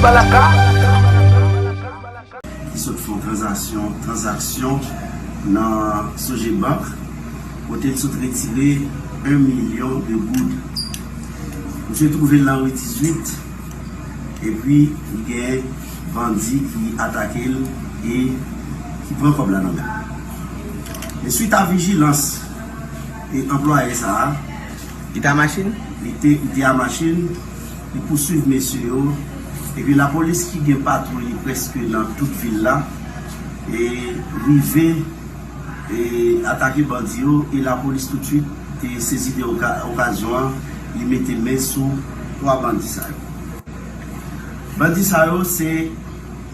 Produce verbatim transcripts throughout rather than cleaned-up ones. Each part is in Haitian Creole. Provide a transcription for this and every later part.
ki sot fè yon tranzaksyon, tranzaksyon nan Sogebank, kote l sot retire en milyon de goud. Misye twouve l nan ri dizuit, epi li gen bandi ki atake l e ki pran kòb la nan men l. E swit a vijilans e anplwaye sa a, Li te a machin? Li te, li te a machin, li pouswiv mesye yo, epi lapolis ki gen patwouy li prèske nan tout vil la, e rive, e atake bandi yo, e lapolis toutswit te sezi de oka-, okazyon an, li mete men sou twa bandi sa yo. Bandi sa yo se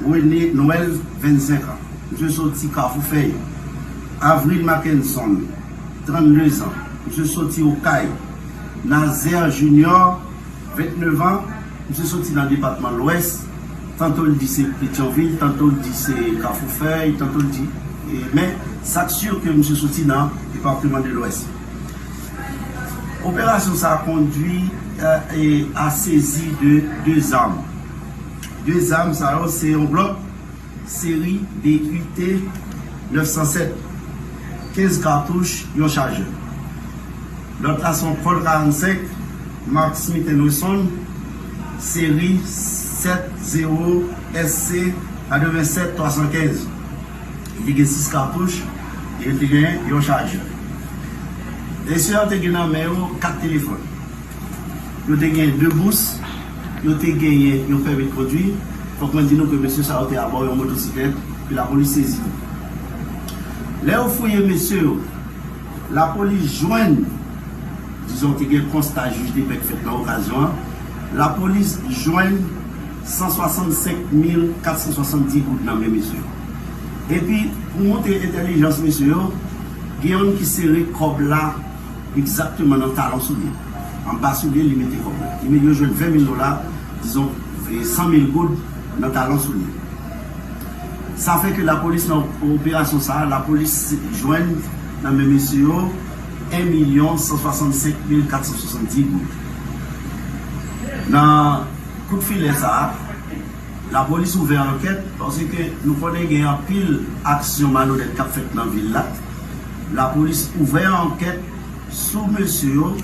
René Noël, vennsenk an. Misye soti Kafou Fèy. Avril Mackenson, trannde zan. Misye soti Okay. Nazaire Junior, vennèf an. Misye soti nan depatman Lwès. Tanto l di se Petyonvil, tanto l di se Kafou Fèy, tanto l di, e, men sa k si ke misye soti nan depatman de Lwès. Operasyon sa a kondui, e, e, a sezi de de zam. De zam sa yo se yon Glock seri B U T nèf san sèt, kenz katouch, yon chajè. Lòt la se yon Colt karannsenk Mark Smith and Wesson seri sèt zewo S C katrevennsèt twa san kenz. Li te gen sis katouch e li te gen yon chajè. Mesye yo te gen nan men yo kat telefòn. Yo te gen de bous, yo te genyen yon pèmi de kondwi. Fòk mwen di nou ke mesye sa yo te abò yon motosiklèt ke lapolis sezi tou. Lè yo fouye mesye yo, lapolis jwenn, dizon, te gen konsta jij de pè k fèt nan okazyon an, lapolis jwenn san swasannsenk mil kat san swasanndis goud nan men mesye yo. Epi, pou montre entèlijans mesye yo, gen youn ki sere kòb la egzakteman nan talon soulye. Anba soulye, li mete kòb la. Li mete, yo jwenn ven mil dola, dizon, e san mil goud nan talon soulye. Sa fè ke lapolis nan operasyon sa a, lapolis jwenn nan men mesye yo en milyon san swasannsenk mil kat san swasanndiz goud. Nan kout filè sa a, lapolis ouvè ankèt, paske nou konnen gen anpil aksyon malonèt k ap fèt nan vil la. Lapolis ouvè ankèt sou mesye yo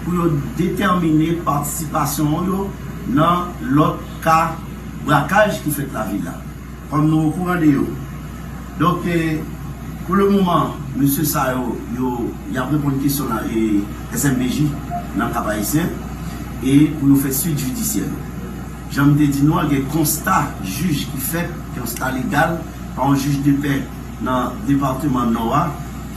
pou yo detèmine patisipasyon yo nan lòt ka brakaj ki fèt lavil la, kòm nou okouran de yo. Donk, e, pou le moman, mesye sa yo, yo, y ap reponn kesyon la, e, S M P J nan Kap Ayisyen, e pou yo fè swit jidisyè yo. Jan m te di nou an, gen konsta jij ki fèt, konsta legal, pa yon jij de pè nan depatman Nò a,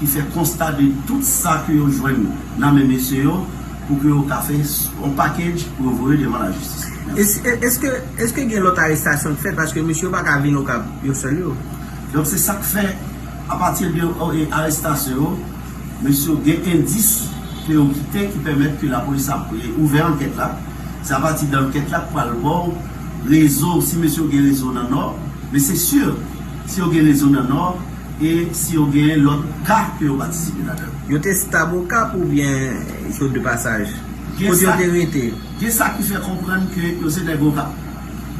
ki fè konsta de tout sa ke yo jwenn nan men mesye yo, pou ke yo ka fè s-, yon package pou yo voye devan lajistis. Mèsi. Es-, e-, èske, èske gen lòt arestasyon k fèt? Paske mesye yo pa ka vin Okap yo sèl yo. Donk, se sa k fè, apati de, o, e, arestasyon yo, mesye yo gen endis ke yo kite ki pèmèt ke lapolis ap, e, ouvè ankèt la. Se apati de ankèt la k pral ba w rezo, si mesye yo gen rezo nan Nò, men se si, si yo gen rezo nan Nò, e si yo gen lòt ka ke yo patisipe ladan l. Yo te estab Okap oubyen yo de pasaj? Gen kote yo sa, te rete? Gen sa ki fè konprann ke yo se nèg Okap.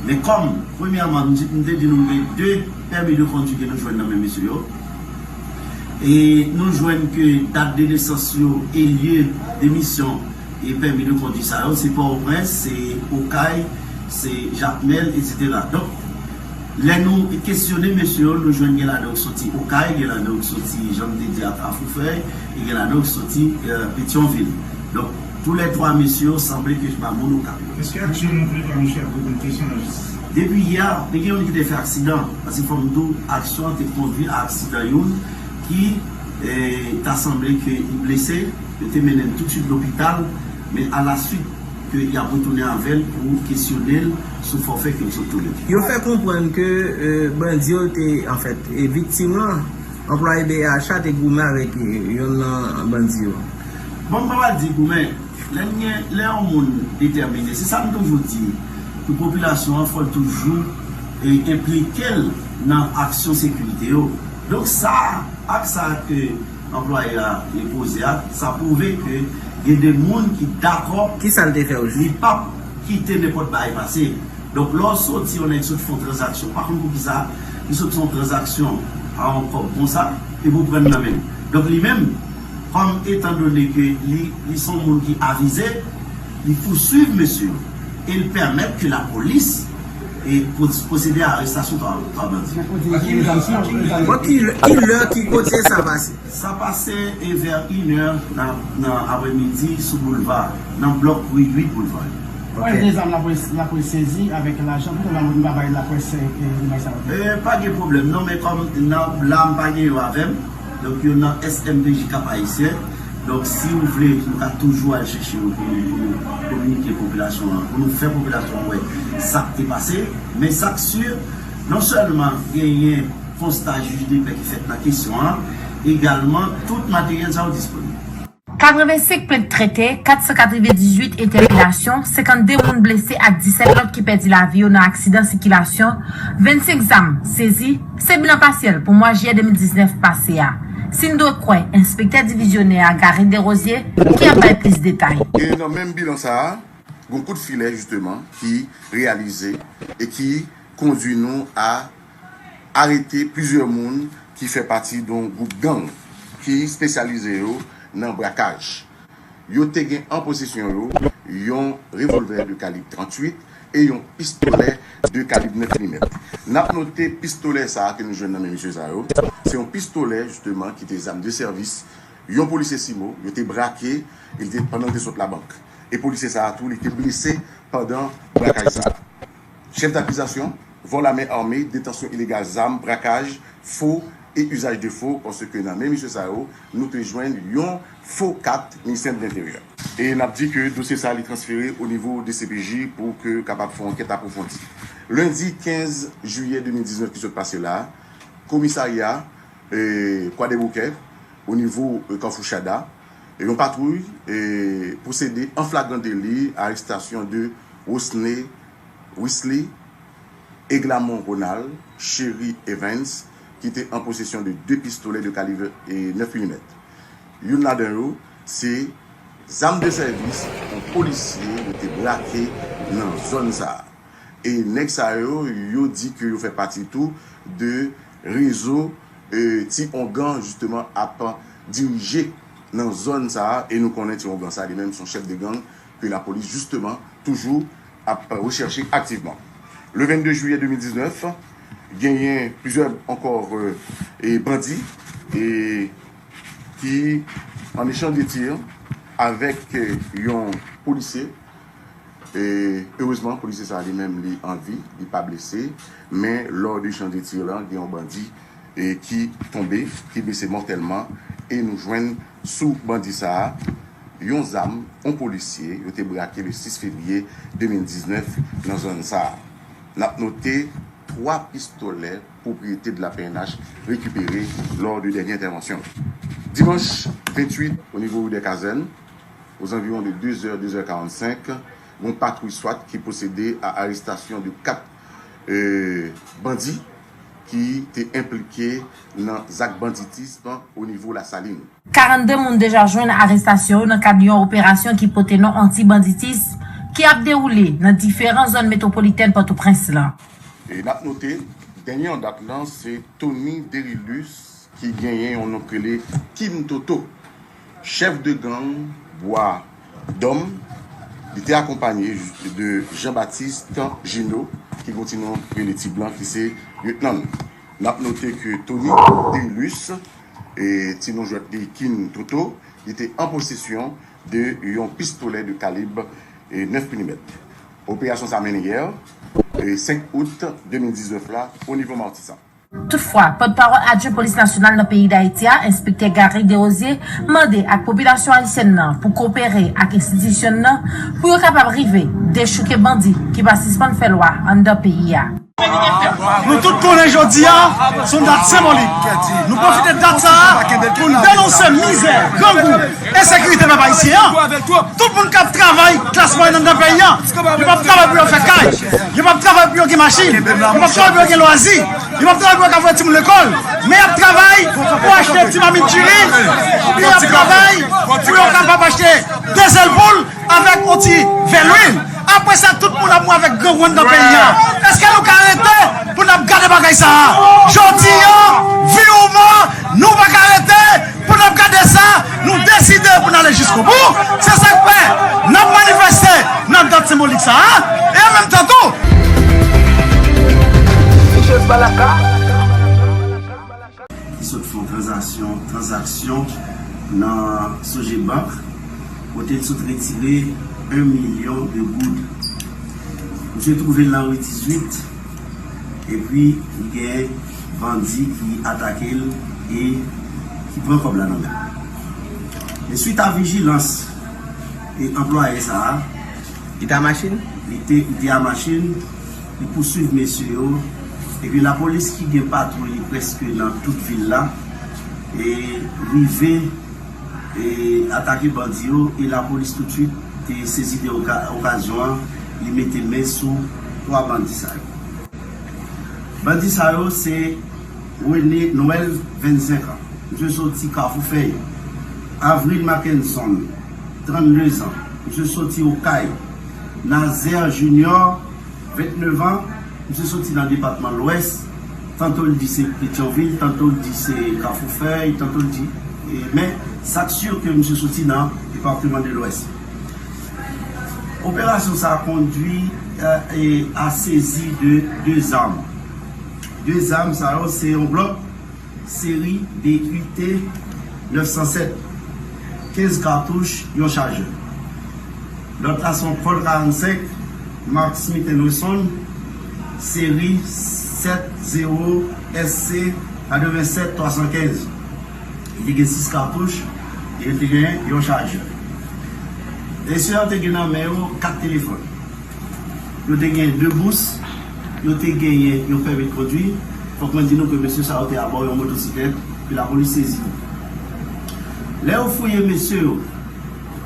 Men kòm, premyèman, m di, m te di nou gen de pèmi de kondwi ke nou jwenn nan men mesye yo. E nou jwenn ke dat de nesans yo e lye de misyon e pèmi de kondwi sa yo, se Pòtoprens, se Okay, se Jakmèl, etsetera. Donk, lè nou kesyone mesye yo, nou jwenn gen ladan yo k soti Okay, gen ladan yo k soti, jan m te di a, Kafou Fèy, e gen ladan yo k soti, e, Petyonvil. Donk, toulètwa mesye yo sanble ke se pa moun Okap yo. Èske aksyon montre pa mesye ap reponn kesyon lajistis? Depi yè, te gen youn ki te fè aksidan, paske fò m di w, aksyon an te kondwi a aksidan youn ki, e, ta sanble ke li blese. Yo te mennen l toutswit lopital, men alaswit ke y ap retounen avè l pou kesyone l sou fòfè ke l sot tounen. Yo fè konprann ke, e, bandi yo te, anfèt, e, viktim lan, anplwaye B H A te goumen avèk, e, youn nan bandi yo. Bon, m pa pral di goumen, lè n gen, lè yon moun detèmine, se sa m toujou di, pou popilasyon an, fò l toujou, e, enplike l nan aksyon sekirite yo. Donk, sa, ak sa ke anplwaye a li poze a, sa pwouve ke gen de moun ki dakò. Kisa l te fè osi? Li p ap kite nenpòt bagay pase. Donk, lè w soti, yon nèg sot fè yon tranzaksyon, ou pa konn poukisa li sot fè yon tranzaksyon a yon kòb konsa, epi w pran l nan men l. Donk, li menm, kòm etan done ke li, li se yon moun ki avize, li pouswiv mesye yo e l pèmèt ke lapolis e pwosede a arestasyon twa, twa bandi. Bon, ki lè, ki lè, ki kote sa pase? Sa pase e vè inè nan, nan aprèmidi sou boulva, nan blòk ri uit boulva. Konbyen de zam lapolis, lapolis sezi avèk lajan? Poutèt lapolis pa bay laprès, e, e, imaj sa yo? E, pa gen pwoblèm non, men kòm nan la m pa gen yo avè m, donk yo nan S M P J Cap Haïtien. Donk si w vle, nou ka toujou al chèche yo pou nou, pou nou kominike popilasyon an, pou nou fè popilasyon an wè sa k te pase. Men sa k si, non sèlman genyen konsta jij de pè ki fèt nan kesyon an, egalman tout materyèl sa yo disponib. Katrevensenk plent trete, kat san katrevendizuit entèpelasyon, senkannde moun blese ak disèt lòt ki pèdi lavi yo nan aksidan sikilasyon, vennsenk zam sezi, se bilan pasyèl pou mwa jiyè de mil diznèf pase a. Si n dwe kwè enspektè divizyonè a Garry Desrosiers ki ap bay plis detay. E nan menm bilan sa a, gen yon kout filè jisteman ki reyalize e ki kondwi nou a arete plizyè moun ki fè pati de yon gwoup gang ki espesyalize yo nan brakaj. Yo te gen an posesyon yo yon revòlvè de kalib tranntuit e yon pistolè de kalib nèf milimèt. N ap note pistolè sa a ke nou jwenn nan men mesye sa yo, se yon pistolè jisteman ki te zam de sèvis yon polisye CIMO, yo te brake, e li te, pandan l te sot labank. E polisye sa a tou, li te blese pandan brakaj sa a. Chèf dakizasyon, vòl a men ame, detansyon ilegal zam, brakaj, fo e izaj de fo, paske nan men mesye sa yo, nou te jwenn yon fo kat Ministè de Lenteryè. E n ap di ke dosye sa a li transfere o nivo D C P J pou ke kapab fè yon ankèt apwofondi. Lendi kenz jiyè de mil diznèf ki sot pase la, komisarya e, Kwadèboukè, o nivo e, Kafou Chada, e, yon patwouy e, pwosede an flagran deli a arestasyon de Rosne Wisly, Eglamont Ronald, Chery Evens, ki te an posesyon de de pistolè de kalib e, nèf milimèt. Youn ladan yo, se zam de sèvis yon polisye yo te brake nan zòn sa a. E nèg sa yo, yo di ke yo fè pati tou de rezo e, ti ongan jisteman ap dirije nan zòn sa a. E nou konnen ti ongan sa a li menm se yon chèf de gang ke lapolis jisteman toujou ap rechèche aktivman. Le vennde jiyè de mil diznèf, genyen plizyè ankò e, bandi e, ki an echanj de tir avèk e, yon polisye. E, erezman, polisye sa a li menm li an vi, li pa blese, men lò de echanj de tir lan, gen yon bandi e, ki tonbe, ki blese mòtèlman, e nou jwenn sou bandi sa a yon zam, yon polisye, yo te brake le sis fevriye de mil diznèf nan zòn sa a. N ap note twa pistolè pwopriyete de la P N H rekipere lò de dènye entèvansyon. Dimanch venntuit, o nivo ri dè Kazèn, ozanviwon de de zè, de zè karannsenk, gen yon patwouy swat ki pwosede a arestasyon de kat e, bandi ki te enplike nan zak banditism o nivo Lasalin. Karannde moun deja jwenn arestasyon yo nan kad yon operasyon ki pote non anti-banditism ki ap dewoule nan diferan zòn metwopolitèn Pòtoprens lan. E n ap note, dènye an dat lan se Tony Derilus ki genyen yon non k rele King Toto, chèf de gang Bwa Dòm. Li te akonpaye de Jean Baptiste Gino, ki gen yon ti non k rele Ti Blan, ki se lyetnan l. N ap note ke Tony Derilus, e, ti non jwèt li King Toto, li te an posesyon de yon pistolè de kalib e, nèf milimèt. Operasyon sa mennen yè, e, senk out de mil diznèf la, o nivo Matisan. Toutfwa, pòtpawòl adjwen polis nasyonal nan peyi Dayiti a, enspektè Garry Desrosiers, mande ak popilasyon ayisyèn nan pou kopere ak enstitisyon nan pou yo kapab rive dechouke bandi ki pa sispann fè lwa anndan peyi a. Nou tout konnen jodi a se yon dat senbolik. Nou pwofite dat sa a pou n denonse mizè, grangou, ensekirite pèp ayisyen an. Tout moun k ap travay, klas mwayèn anndan peyi a, yo p ap travay pou yo fè kay, yo p ap travay pou yo gen machin, yo p ap travay pou yo gen lwazi, yo p ap travay pou yo ka voye timoun lekòl, men y ap travay pou achte ti mamit diri, epi y ap travay pou yo kapab achte de zèl poul avèk yon ti vè lwil. Apre sa, tout moun Mwen avèk grangou anndan peyi a. Èske nou ka rete pou n ap gade bagay sa a? Jodi a, vi ou mò, nou pa ka rete pou n ap gade sa. Nou deside pou n ale jiskobou. Se sa k fè n ap manifeste nan dat senbolik sa a. E an menm tan tou, ki sot fè yon tranzaksyon, tranzaksyon nan Sogebank, kote l sot retire yon milyon de goud. Misye twouve l nan ri dizuit, epi li gen bandi ki atake l e ki pran kòb la nan men l. Men swit a vijilans e anplwaye sa a, Li te a machin? Li te, li te a machin, li pouswiv mesye yo, epi lapolis ki gen patwouy li prèske nan tout vil la, e rive, e atake bandi yo, e lapolis toutswit te sezi de oka-, okazyon an, li mete men sou twa bandi sa yo. Bandi sa yo se René Noël, vennsenk an. Misye soti Kafou Fèy. Avril Mackenson, trannde zan. Misye soti Okay. Nazaire Junior, vennèf an. Misye soti nan depatman Lwès. Tanto l di se Petyonvil, tanto l di se Kafou Fèy, tanto l di, e, men sa k si ke misye soti nan depatman de Lwès. Operasyon sa a kondwi, e, e, a sezi de de zam. De zam sa yo se yon Glock seri de U T nèf san sèt, kenz katouch, yon chajè. Lòt la se yon Colt karannsenk Mark Smith and Wesson seri sèt zewo S C katrevennsèt twa san kenz. Li te gen sis katouch e li te gen yon chajè. Mesye yo te gen nan men yo kat telefòn. Yo te gen de bous, yo te genyen yon pèmi de kondwi. Fòk mwen di nou ke mesye sa yo te abò yon motosiklèt ke lapolis sezi tou. Lè yo fouye mesye yo,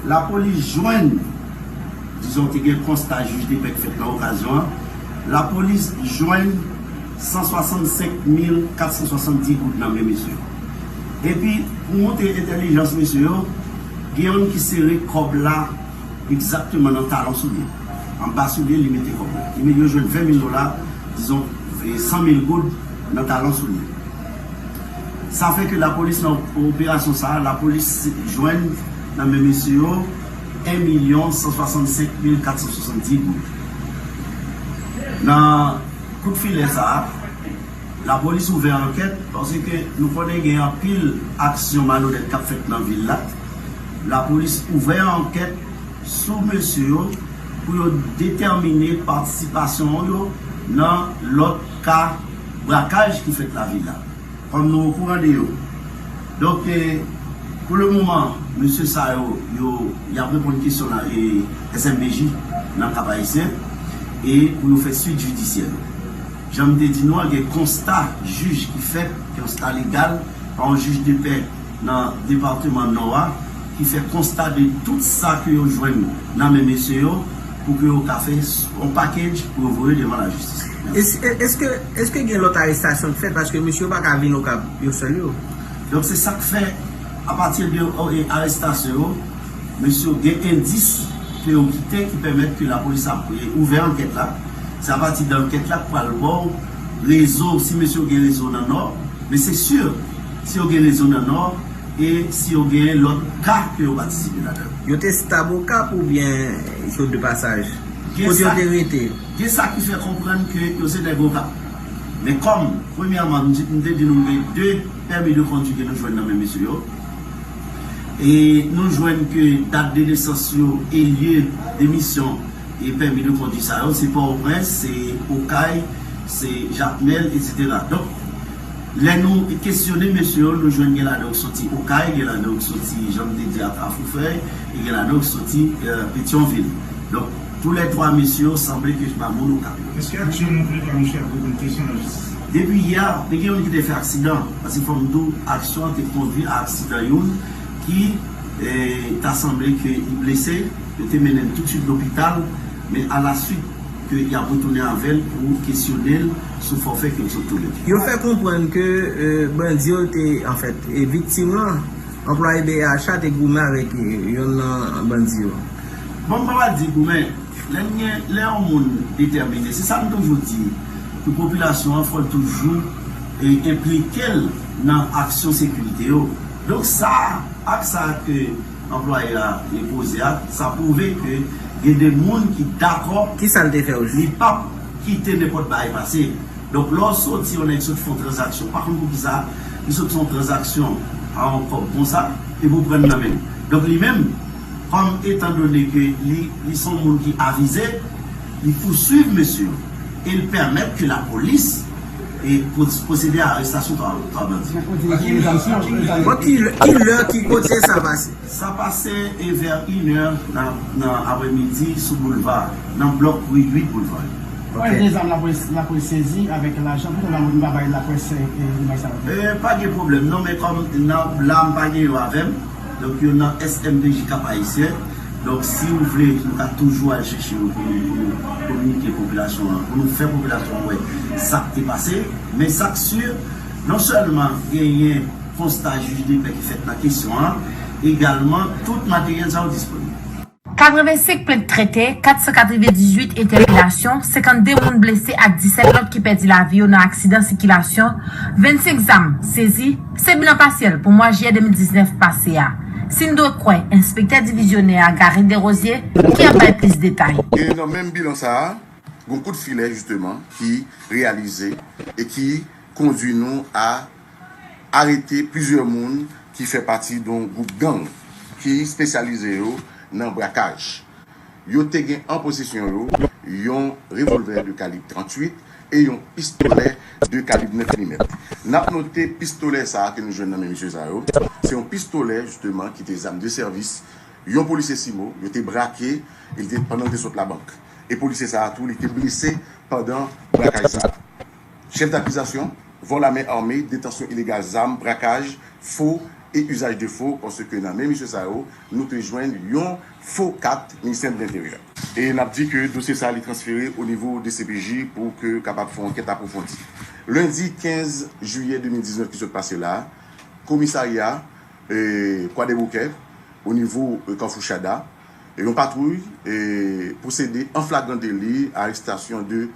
lapolis jwenn, dizon, te gen konsta jij de pè k fèt nan okazyon an, lapolis jwenn san swasannsenk mil kat san swasanndis goud nan men mesye yo. Epi, pou montre entèlijans mesye yo, gen youn ki sere kòb la egzakteman nan talon soulye. Anba soulye, li mete kòb la. Li mete, yo jwenn ven mil dola, dizon, e san mil goud nan talon soulye. Sa fè ke lapolis nan operasyon sa a, lapolis jwenn nan men mesye yo en milyon san swasannsenk mil kat san swasanndiz goud. Nan kout filè sa a, lapolis ouvè ankèt paske nou konnen gen anpil aksyon malonèt k ap fèt nan vil la. Lapolis ouvè ankèt sou mesye yo pou yo detèmine patisipasyon yo nan lòt ka brakaj ki fèt lavil la, kòm nou okouran de yo. Donk, e, pou le moman, mesye sa yo, yo, y ap reponn kesyon la, e, S M P J nan Kap Ayisyen, e pou yo fè swit jidisyè yo. Jan m te di nou an, gen konsta jij ki fèt, konsta legal, pa yon jij de pè nan depatman Nò a, ki fè konsta de tout sa ke yo jwenn nan men mesye yo, pou ke yo ka fè s-, yon package pou yo voye devan lajistis. Es-, èske, èske gen lòt arestasyon k fèt? Paske mesye yo pa ka vin Okap yon sèl yo. Donk, se sa k fè, apati de, o, e, arestasyon yo, mesye yo gen endis ke yo kite ki pèmèt ke lapolis ap, e, ouvè ankèt la. Se apati de ankèt la k pral ba w rezo, si mesye yo gen rezo nan Nò, men se si, si yo gen rezo nan Nò, e si yo gen lòt ka ke yo patisipe ladan l. Yo te estab Okap oubyen yo de pasaj? Gen kote yo sa, te rete? Gen sa ki fè konprann ke yo se nèg Okap. Men kòm, premyèman, m di, m te di nou gen de pèmi de kondwi ke nou jwenn nan men mesye yo. E nou jwenn ke dat de nesans yo e lye de misyon e pèmi de kondwi sa yo, se Pòtoprens, se Okay, se Jakmèl, etsetera. Donk, lè nou kesyone mesye yo, nou jwenn gen ladan yo k soti Okay, gen ladan yo k soti, jan m te di a, Kafou Fèy, e gen ladan yo k soti, e, Petyonvil. Donk, toulètwa mesye yo sanble ke se pa moun Okap yo. Èske aktyèlman toulètwa mesye ap reponn kesyon nan jistis? Depi yè, te gen youn ki te fè aksidan, paske fò m di w, aksyon an te kondwi a aksidan youn ki, e, ta sanble ke li blese, yo te mennen l toutswit lopital, men alaswit ke y ap retounen avè l pou kesyone l sou fòfè ke l sot tounen. Yo fè konprann ke, e, bandi yo te, anfèt, e viktim lan, anplwaye B A H la te goumen avèk, e, yonn nan bandi yo. Bon, m pa pral di goumen, Lè n gen, lè yon moun detèmine, se sa m toujou di, pou popilasyon an, fò l toujou e, enplike l nan aksyon sekirite yo. Donk, sa, ak sa ke anplwaye a e poze a, sa pwouve ke gen de moun ki dakò. Ki sa l te fè osi? Li p ap kite nenpòt bagay pase. Donk, lè w soti, yon nèg sot fè yon tranzaksyon, pa konn poukisa, li sot fè yon tranzaksyon a yon kòb konsa, epi w pran l nan men l. Donk, li menm, kòm etan done ke li, li se yon moun ki avize, li pouswiv mesye yo, e l pèmèt ke lapolis e pwos-, pwosede a arestasyon twa, twa bandi. Bon, ki lè, ki lè, ki kote sa pase? Sa pase e vè inè nan, nan aprèmidi sou boulva, nan blòk ri uit boulva. Kòm gen zam lapolis, lapolis sezi avèk lajan, poukisa nou pa bay laprès e, e, imaj sa yo? E, pa gen pwoblèm non, men kòm nan la m pa gen yo avè m, donk yo nan S M D J Cap Haïtien. Donk, si w vle, nou ka toujou al chèche yo pou nou, pou nou kominike popilasyon an, pou nou fè popilasyon an wè sa k te pase. Men sa k si, non sèlman genyen konsta jij de pè ki fèt nan kesyon an, egalman, tout materyèl sa yo disponib. Katrevensenk plent trete, kat san katrevendizuit entèpelasyon, senkannde moun blese ak disèt lòt ki pèdi lavi yo nan aksidan sikilasyon, vennsenk zam sezi, se bilan pasyèl pou mwa jiyè de mil diznèf pase a. Si n dwe kwè enspektè divizyonè a Garry Desrosiers ki ap bay plis detay. E nan menm bilan sa a, gen yon kout filè jisteman ki reyalize e ki kondui nou a arete plizyè moun ki fè pati de yon gwoup gang ki espesyalize yo nan brakaj. Yo te gen an posesyon yo yon revòlvè de kalib tranntuit e yon pistolè de kalib nèf milimèt. N ap note pistolè sa a ke nou jwenn nan men mesye sa yo, se yon pistolè jisteman ki te zam de sèvis yon polisye CIMO, yo te brake e li te, pandan l te sot labank. E polisye sa a tou, li te blese pandan brakaj sa a. Chèf dakizasyon, vòl a men ame, detansyon ilegal zam, brakaj, fo e izaj de fo, paske nan men mesye sa yo, nou te jwenn yon fo kat Ministè de Lenteryè. E n ap di ke dosye sa a li transfere o nivo D C P J pou ke kapab fè yon ankèt apwofondi. Lendi kenz jiyè de mil diznèf ki sot pase la a, komisarya e, Kwadèboukè, o nivo e, Kafou Chada, e, yon patwouy e, pwosede an flagran deli a arestasyon de